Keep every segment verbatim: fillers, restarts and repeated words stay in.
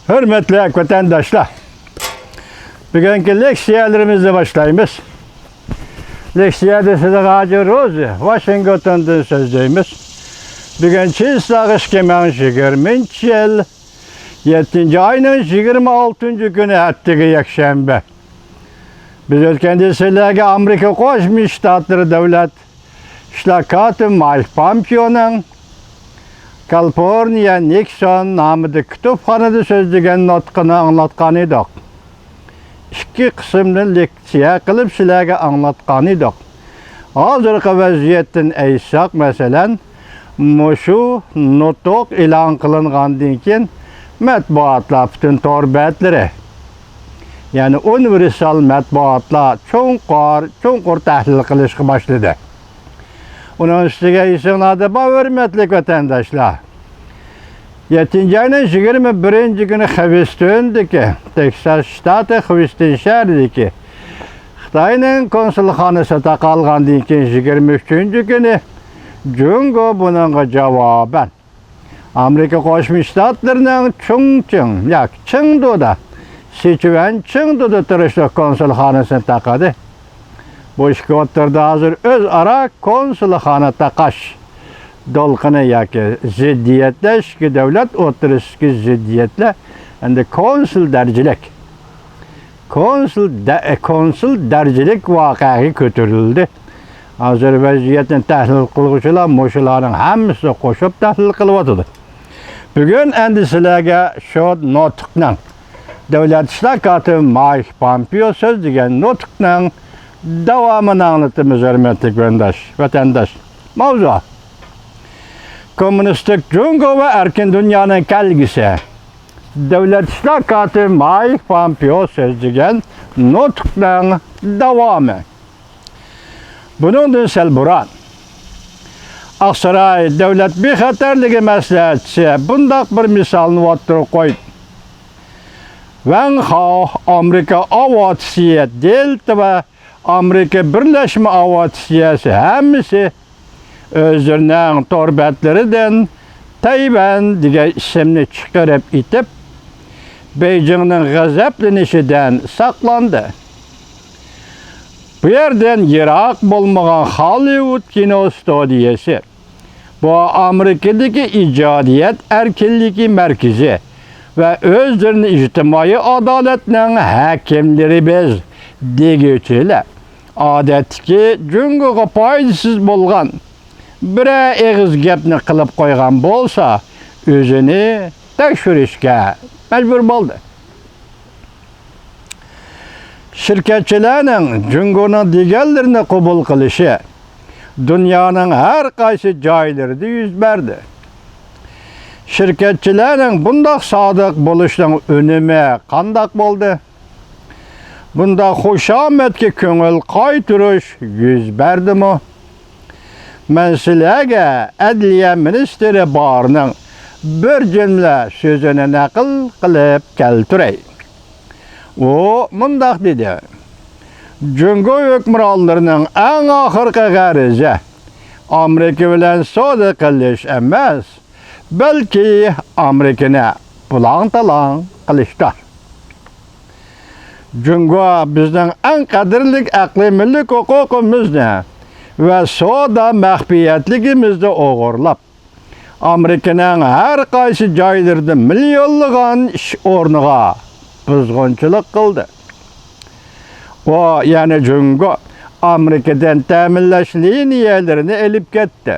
ھۆرمەتلىك ۋەتەنداشلار، بۈگۈنكى لېكسىيەلىرىمىزنى باشلايمىز. لېكسىيەدە سىزگە ھاجى روزى ۋاشىنگتوندىن سۆزلەيمىز. بۈگۈن چىسلاغ ئىككى مىڭ يىگىرمىنچى يىل، يەتتىنچى ئاينىڭ يىگىرمە ئالتىنچى كۈنى، ئەتىگە يەكشەنبە. بىز ئۆتكەندە سىلەرگە ئامېرىكا قوشما شتاتلىرى دۆلەت ئىشلار كاتىپى مايك پامپېئونىڭ كالىفورنىيە نىكسون نامىدىكى كۇتۇپخانىدا سۆزلىگەن نۇتقىنى ئاڭلاتقان ئىدۇق. ئىككى قىسىمدىن لېكسىيە قىلىپ سىلەرگە ئاڭلاتقان ئىدۇق. ھازىرقى ۋەزىيەتتىن ئېيتساق، مەسىلەن، مۇشۇ نۇتۇق ئېلان قىلىنغاندىن كېيىن مەتبۇئاتلار، پۈتۈن تور بەتلىرى، يەنى ئۇنىۋېرسال مەتبۇئاتلار چوڭقۇر، چوڭقۇر تەھلىل قىلىشقا باشلىدى. ئۇنىڭ ئۈستىگە ئېسىڭلاردا بار، ھۆرمەتلىك ۋەتەنداشلار، يەتتىنچى ئاينىڭ يىگىرمە بىرىنچى كۈنى خىۋىستىندىكى، تېكساس شتاتى خىۋىستىن شەھىرىدىكى خىتاينىڭ كونسۇلخانىسى تاقالغاندىن كېيىن، يىگىرمە ئۈچىنچى كۈنى جۇڭگو بۇنىڭغا جاۋابەن ئامېرىكا قوشما شتاتلىرىنىڭ چۇڭچىڭ ياكى چېڭدۇدا، سىچۈەن چېڭدۇدا تۇرۇشلۇق كونسۇلخانىسىنى تاقىدى. بۇ ئىككى ئوتتۇرىدا ھازىر ئۆزئارا كونسۇلخانا تاقاش دولقۇنى ياكى زىددىيەتلەر، ئىككى دۆلەت ئوتتۇرىسىدىكى زىددىيەتلەر ئەمدى كونسۇل دەرىجىلىك، كونسۇل دە-، كونسۇل دەرىجىلىك ۋەقەگە كۆتۈرۈلدى. ھازىر ۋەزىيەتنى تەھلىل قىلغۇچىلار مۇشۇلارنىڭ ھەممىسىنى قوشۇپ تەھلىل قىلىۋاتىدۇ. بۈگۈن ئەمدى سىلەرگە شۇ نۇتۇقنىڭ، دۆلەت ئىشلار كاتىپى مايك پامپېئو سۆزلىگەن نۇتۇقنىڭ داۋامىنى ئاڭلىتىمىز، ھۆرمەتلىك ۋەتەنداش، ۋەتەنداش. ماۋزۇ: كوممۇنىستىك جۇڭگو ۋە ئەركىن دۇنيانىڭ كەلگۈسى. دۆلەت ئىشلار كاتىپى مايك پامپېئو سۆزلىگەن نۇتۇقنىڭ داۋامى. بۇنىڭدىن سەل بۇرۇن، ئاقساراي دۆلەت بىخەتەرلىكى مەسلىھەتچىسى بۇنداق بىر مىسالنى ئوتتۇرىغا قويدى. ۋەڭ خاۋ ئامېرىكا ئاۋىئاتسىيە دېلتا ۋە ئامېرىكا بىرلەشمە ئاۋىئاتسىيەسى ھەممىسى ئۆزلىرىنىڭ تور بەتلىرىدىن تەيۋەن دېگەن ئىسىمنى چىقىرىپ ئېتىپ، بېيجىڭنىڭ غەزەپلىنىشىدىن ساقلاندى. بۇ يەردىن يىراق بولمىغان خاللىۋۇد كىنو ستۇدىيەسى، بۇ ئامېرىكىدىكى ئىجادىيەت ئەركىنلىكى مەركىزى ۋە ئۆزلىرىنى ئىجتىمائىي ئادالەتنىڭ ھەكىملىرى بىز دېگۈچىلەر، ئادەتتىكى جۇڭگوغا پايدىسىز بولغان بىرەر ئېغىز گەپنى قىلىپ قويغان بولسا، ئۆزىنى تەكشۈرۈشكە مەجبۇر بولدى. شىركەتچىلەرنىڭ جۇڭگونىڭ دېگەنلىرىنى قوبۇل قىلىشى دۇنيانىڭ ھەر قايسى جايلىرىدا يۈز بەردى. شىركەتچىلەرنىڭ بۇنداق سادىق بولۇشىنىڭ ئۈنۈمى قانداق بولدى؟ بۇنداق خۇشامەتكە كۆڭۈل قايتۇرۇش يۈز بەردىمۇ؟ مەن سىلەرگە ئەدلىيە مىنىستىرى بارنىڭ بىر جۈملە سۆزىنى نەقىل قىلىپ كەلتۈرەي. ئۇ مۇنداق دېدى: جۇڭگو ھۆكۈمرانلىرىنىڭ ئەڭ ئاخىرقى غەرىزى ئامېرىكا بىلەن سودا قىلىش ئەمەس، بەلكى ئامېرىكىنى بۇلاڭ-تالاڭ قىلىشتۇر. جۇڭگو بىزنىڭ ئەڭ قەدىرلىك ئەقلىي مۈلۈك ھوقۇقىمىزنى ۋە سودا مەخپىيەتلىكىمىزنى ئوغرىلاپ، ئامېرىكىنىڭ ھەر قايسى جايلىرىدا مىليونلىغان ئىش ئورنىغا بۇزغۇنچىلىق قىلدى. ئۇ، يەنى جۇڭگو، ئامېرىكىدىن تەمىنلەش لىنىيەلىرىنى ئېلىپ كەتتى.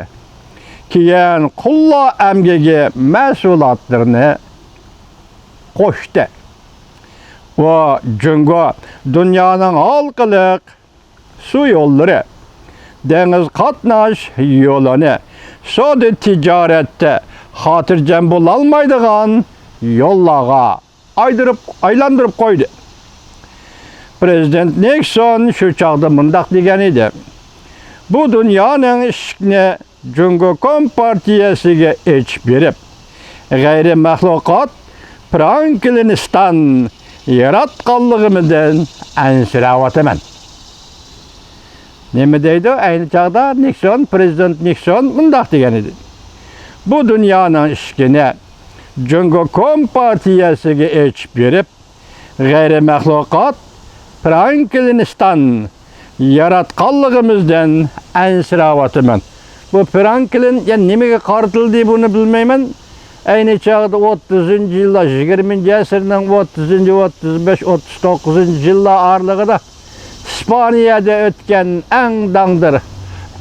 كېيىن قۇللار ئەمگىكى مەھسۇلاتلىرىنى قوشتى. ئۇ، جۇڭگو دۇنيانىڭ ھالقىلىق سۇ يوللىرى، دېڭىز قاتناش يولىنى سودا تىجارەتتە خاتىرجەم بولالمايدىغان يوللارغا ئايدۇرۇپ، ئايلاندۇرۇپ قويدى. پىرېزىدېنت نىكسون شۇ چاغدا مۇنداق دېگەن ئىدى: بۇ دۇنيانىڭ ئىشىكىنى جۇڭگو كومپارتىيەسىگە ئېچىپ بېرىپ، غەيرىي مەخلۇقات پىرانكلىنىستان ياراتقانلىقىمدىن ئەنسىرەۋاتىمەن. نېمە دەيدۇ؟ ئەينى چاغدا نىكسون، پىرېزىدېنت نىكسون مۇنداق دېگەن ئىدى: بۇ دۇنيانىڭ ئىشىكىنى جۇڭگو كومپارتىيەسىگە ئېچىپ بېرىپ، غەيرىي مەخلۇقات پىرانكلىنىستان ياراتقانلىقىمىزدىن ئەنسىرەۋاتىمەن. بۇ پىرانكلىن، يا نېمىگە قارىتىلدى، بۇنى بىلمەيمەن. ئەينى چاغدا ئوتتۇزىنچى يىللار، يىگىرمىنچى ئەسىرنىڭ ئوتتۇزىنچى، ئوتتۇز بەش، ئوتتۇز توققۇزىنچى يىللار ئارىلىقىدا ئىسپانىيەدە ئۆتكەن ئەڭ داڭدىر،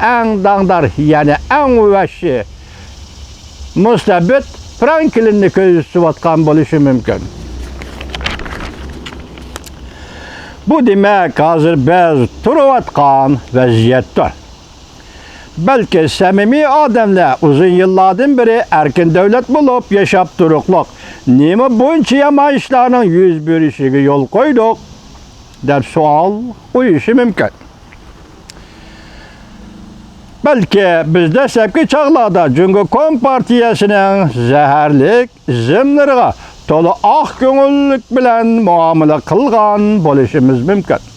ئەڭ داڭدار، يەنى ئەڭ ۋەھشىي مۇستەبىت پىرانكلىننى كۆزىتىۋاتقان بولۇشى مۇمكىن. بۇ، دېمەك، ھازىر بىز تۇرۇۋاتقان ۋەزىيەتتۇر. بەلكى سەمىمىي ئادەملەر ئۇزۇن يىللاردىن بېرى ئەركىن دۆلەت بولۇپ ياشاپ تۇرۇقلۇق، نېمە بۇنچە يامان ئىشلارنىڭ يۈز بېرىشىگە يول قويدۇق، دەپ سوئال قويۇشى مۇمكىن. بەلكى بىز دەسلەپكى چاغلاردا جۇڭگو كومپارتىيەسىنىڭ زەھەرلىك ئىزىملىرىغا تولا ئاق كۆڭۈللۈك بىلەن مۇئامىلە قىلغان بولۇشىمىز مۇمكىن.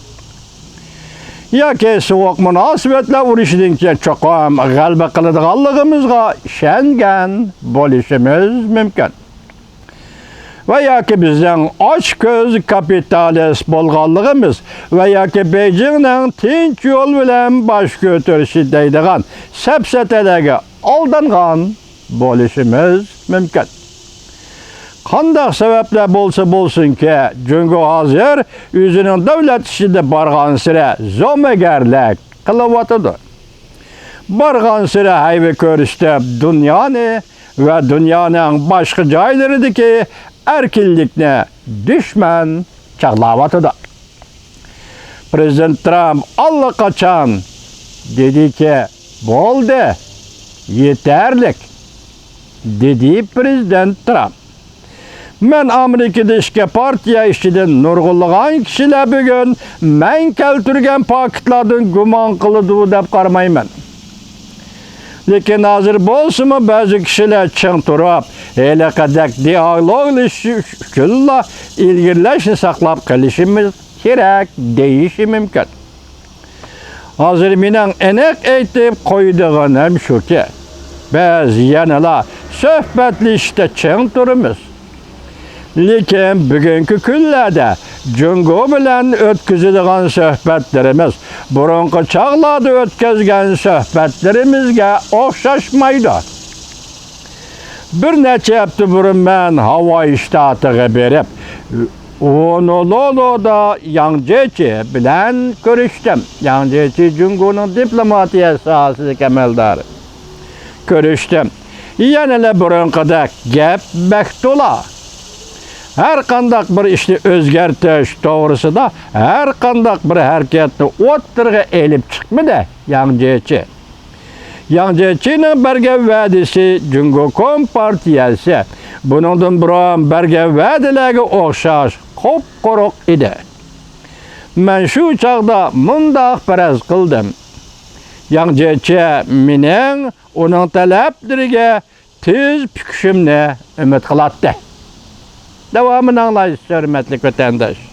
ياكى سوغۇق مۇناسىۋەتلەر ئۇرۇشىدىن كېيىن چوقۇم غەلىبە قىلىدىغانلىقىمىزغا ئىشەنگەن بولۇشىمىز مۇمكىن. ۋە ياكى بىزنىڭ ئاچكۆز كاپىتالىست بولغانلىقىمىز ۋە ياكى بېيجىڭنىڭ تىنچ يول بىلەن باش كۆتۈرۈشى دەيدىغان سەپسەتىلەرگە ئالدانغان بولۇشىمىز مۇمكىن. قانداق سەۋەبلەر بولسا بولسۇنكى، جۇڭگو ھازىر ئۆزىنىڭ دۆلەت ئىچىدە بارغانسېرى زومىگەرلىك قىلىۋاتىدۇ. بارغانسېرى ھەيۋە كۆرسىتىپ، دۇنيانى ۋە دۇنيانىڭ باشقا جايلىرىدىكى ئەركىنلىكنى دۈشمەن چاغلاۋاتىدۇ. پىرېزىدېنت ترامپ ئاللىقاچان دېدىكى، بولدى، يېتەرلىك، دېدى پىرېزىدېنت ترامپ. مەن ئامېرىكىدا ئىككى پارتىيە ئىچىدىن نۇرغۇنلىغان كىشىلەر بۈگۈن مەن كەلتۈرگەن پاكىتلاردىن گۇمان قىلىدۇ دەپ قارىمايمەن. لېكىن ھازىر بولسىمۇ بەزى كىشىلەر چىڭ تۇرۇپ، ھېلىقىدەك دىئالوگلىشىش ئۈچۈنلا ئىلگىرىلەشنى ساقلاپ قېلىشىمىز كېرەك دېيىشى مۇمكىن. ھازىر مېنىڭ ئېنىق ئېيتىپ قويىدىغىنىم شۇكى، بىز يەنىلا سۆھبەتلىشىشتە چىڭ تۇرىمىز. لېكىن بۈگۈنكى كۈنلەردە جۇڭگو بىلەن ئۆتكۈزىدىغان سۆھبەتلىرىمىز بۇرۇنقى چاغلاردا ئۆتكۈزگەن سۆھبەتلىرىمىزگە ئوخشاشمايدۇ. بىر نەچچە ھەپتە بۇرۇن مەن ھاۋاي شتاتىغا بېرىپ، ھونولولۇدا ياڭ جيېچى بىلەن كۆرۈشتۈم. ياڭ جيېچى جۇڭگونىڭ دىپلوماتىيە ساھەسىدىكى ئەمەلدارى. كۆرۈشتۈم. يەنىلا بۇرۇنقىدەك گەپ بەك تولا. ھەر قانداق بىر ئىشنى ئۆزگەرتىش توغرىسىدا ھەر قانداق بىر ھەرىكەتنى ئوتتۇرىغا ئېلىپ چىقمىدى ياڭ جيېچى. ياڭ جيېچىنىڭ بەرگەن ۋەدىسى جۇڭگو كومپارتىيەسى بۇنىڭدىن بۇرۇن بەرگەن ۋەدىلەرگە ئوخشاش قۇپقۇرۇق ئىدى. مەن شۇ چاغدا مۇنداق پەرەز قىلدىم، ياڭ جيېچى مېنىڭ ئۇنىڭ تەلەپلىرىگە تېز پۈكۈشۈمنى ئۈمىد قىلاتتى. داۋامىنى ئاڭلايسىز، ھۆرمەتلىك ۋەتەنداش.